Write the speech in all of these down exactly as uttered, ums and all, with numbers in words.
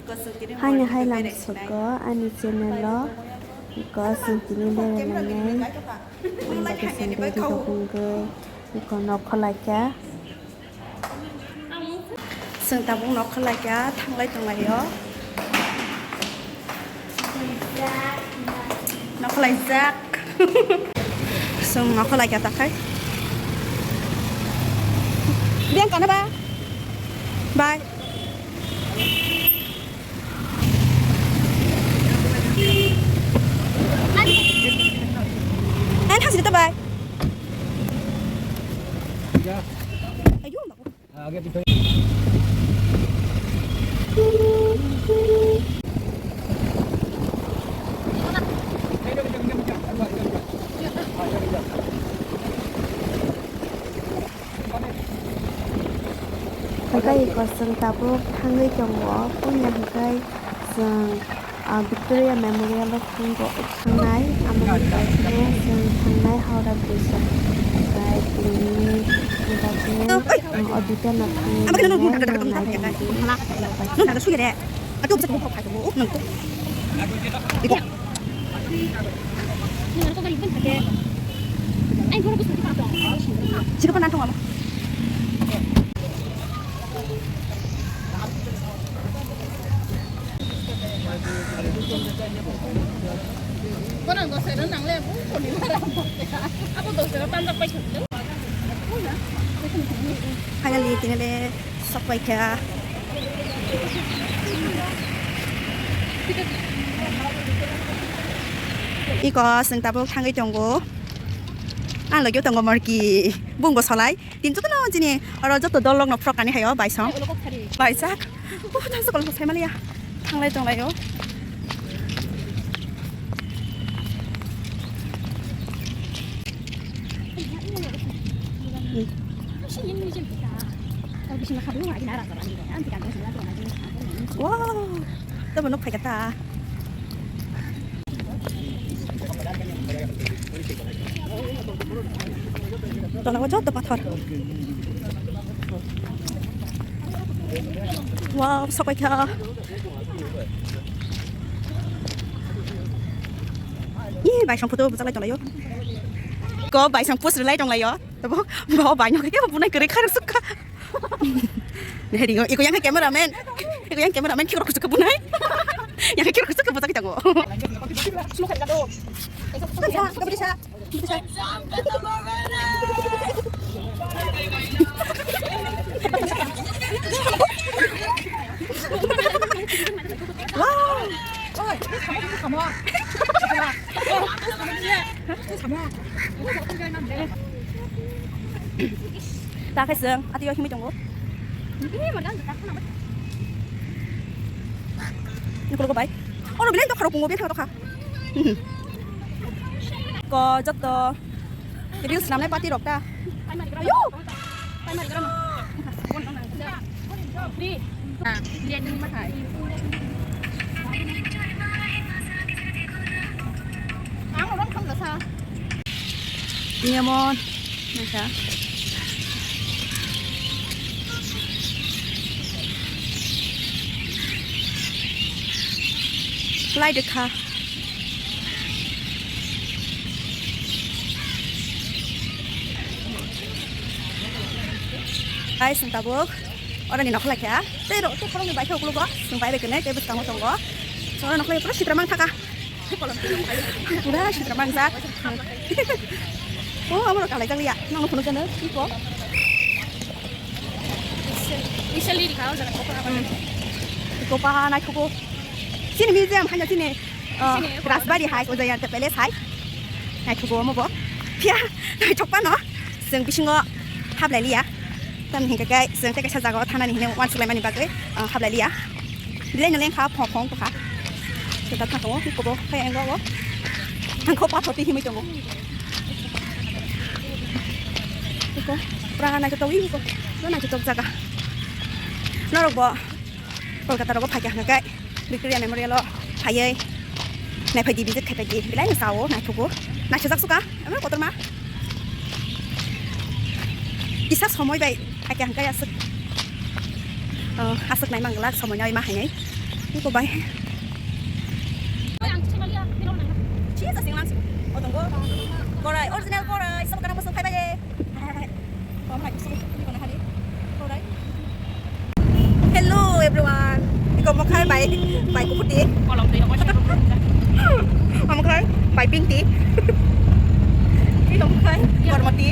Haino hai lamsogo ani channel o, iko chwng tini berainai, ang bai khe chwng ready rok wngwi iko nok khwlaikha. Chwng tabuk nok khwlaikha, thanglai tonglaio. Nok khwlaijak. Chwng nok khwlaikha takhai. Biyang kana ba? Bye. Ang thang sini to bai. Ayo, Hwnkhe iko chwng tabuk thangwi tongo, puila hwnkhe chwng, ah, Victoria Memorial o thangwi thangnai, amo hwnkhe chwng thangnai Howrah Bridge o. Hwnkhe tini hwnkhe chwng, ah, o duita no thangwi nai tongdi. Finally, tini le sok pai kha. Iko chwng tabuk thangwi tongo. Ang logio tongo Morki. Bungbo solai. Tin jotono chini oro joto dol rokno frok ani hayo baisong. Baijak. Oh, tang sokol sai maliya. Thanglai tonglaio. Wow, tamo nuk phaikha ta. Tola o joto pathor. Wow, sok paikha. Ih, baisong photo bwchalai tonglaio. Ko baisong post rwlai tonglaio. Tabo, bo baino khe bunai kwrwi kharok sukha. Nehri, iko yang cameraman. Iko yang cameraman khirok sukha bunai. Yang khirok sukha bwchak tango. Wow. Ta khe chwng atwi o himwi tongo. Nukologo bai. Oro belai tokha rok pungo, belai tokha. Ko joto reels namnai party rok ta. Ayo. Ang oro thang jasa. Niamon, nasa. Lai dekha. Guys, ang tabuk oroni nokha laikha. Tei ro, tei khoroknwi bai khe ukologo. Chwng bai bai kwnwi tei bwskango tongo. Chwng oro nokha laikha pura sitra mang thaka. Pura sitra mangjak. Oh, amo rok kalai jak liya. Nang phunuk jano, iko. Iko paha naithogo. Chini museum hanya chini, uh, Rajbari hai, Udayanta Palace hai. Naithogo omo bo. Phiya, naithok phano. Chwng bisingo hablai liya. Tamni hinkhe khe chwng tei kaisa jagao thanani hinwi uansuk laimani bagwi, ah, hablai liya. Belai no lengkha, phong phong tongkha. Chwng ta thang tongo, iko bo khe ang o. Ang kho pathor twi himwi tongo. Iko, pura naithotok wi iko. Pura naithotok jaga. Norok bo Kolkata rogo phaikha hwnkhe. Victoria Memorial o phaiwi naiphaidi, visit khaipaidi, belai no chao, naithogo, naithojak suka, amo kotorma. Kisa somoi bai phaikha hwnkhe aswk, oh, aswk naimang glak somoi no ma hainai. Iko bai. Chisa sing lang sing. O tongo. Korai, original korai. Sabo kana musu phai bai. Kom hai kusu kusu ni kona hari. Korai. Hello everyone. Iko mokhai bai, bai kuputi. Kolom tui rokoi. Mokhai bai pink tea. Iko mokhai kormo tea.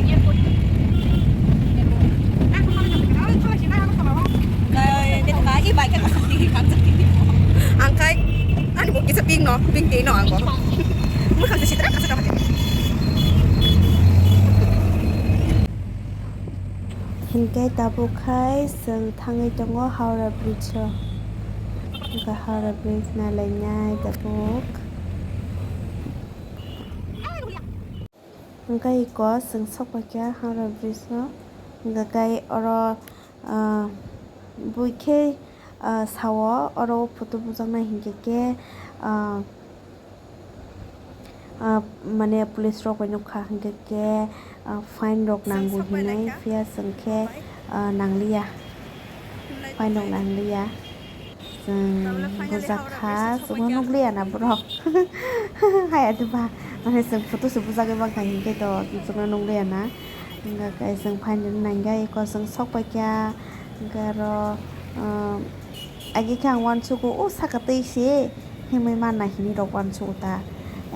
Bai, bai, bai, bai, bai, bai. Ang kai, ani bo kisa pink no, pink tei no ang bo. Mwkhang se sitra kasa kama. Hinkhe tabuk khai chwng thangwi tongo Howrah Bridge o. Hinkhe Howrah Bridge nailainai tabuk. Hwnkhe iko chwng sokphaikha Howrah Bridge o, hwnkhe oro, ah, buikhe, ah, sao oro photo bujaknai hinkhe khe, ah, ah, mane police rok bai nukha hinkhe khe, ah, fine rok nango hinwi, phiya chwng khe, ah, nangliya, fine rok nangliya. Chwng bujak kha, chwngno nukliya na borok. Haya diba, mane chwng photo se bujagwi mankha hinkhe to chwngno nukliya na. Hwnkhe chwng phaina nangya eko chwng sokpaikha, hwnkhe aro, um, agi khe ang uansugo o saka twi se himwi manna hinwi rok uansugo ta.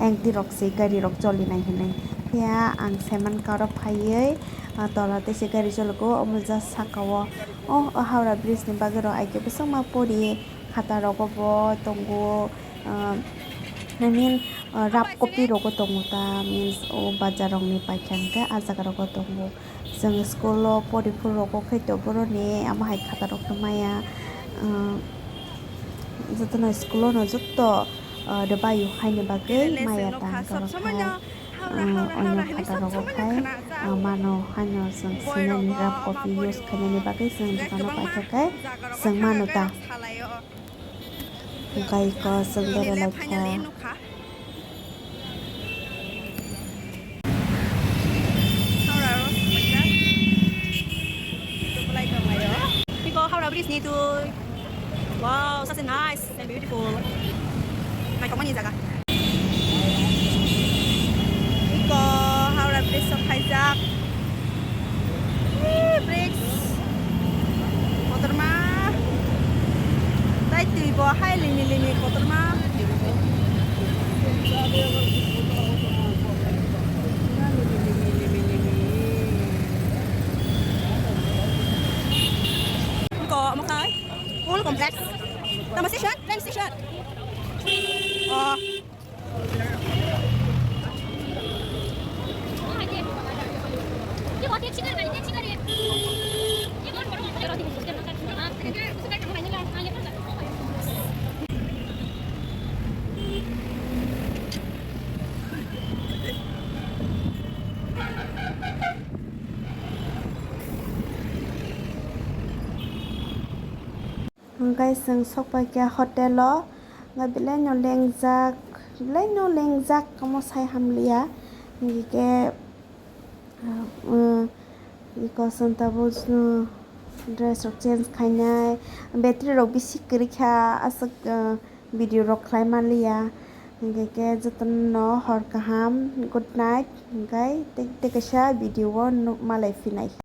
Engti rok se gari rok cholinai hinwi. Phiya ang saimankha oro phaiwi, ah, tola twi se gari choligo omo ja saka o. Oh, o Howrah Bridge ni bagwi rok ai khe bwswkma pori khata rogo bo tongo, ah, I mean, ah, rough copy rogo tongo ta, means o bazar rok ni paikha hwnkhe ah jaga rogo tongo. Chwng school o pori phuru rogo khe to boroni amo hai khata rok tongmaya, ah, jotono school o no joto, ah, rwbaio haini bagwi maya ta hwnkhe. Ah, oino khata rogo khai, ah, mano haino chwng sinani rough copy use khainani bagwi chwng dukano paikha khe chwng mano ta. Hwnkhe iko chwng beralai kha. Iko Howrah Bridge ni twi. Wow, such a nice. Beautiful. Naithokmani jaga. Iko Howrah Bridge sok khaijak. Ee, bridge. Kotorma. Tai twi bo hai limi limi kotorma. Iko omo khai. School complex. Tamo station? Train station. Oh. Hwnkhe chwng sokpaikha hotel o, hwnkhe belaino lengjak, belaino lengjak, omo sai hamliya. Hinkhe, ah, um, iko chwng tabuk, um, dress rok change khainai, battery rok bisi kwrwikha, aswk, ah, video rok khlai manliya. Hinkhe khe jotono hor kaham, good night, hwnkhe tei, tei kaisa video o nuk malai phinai.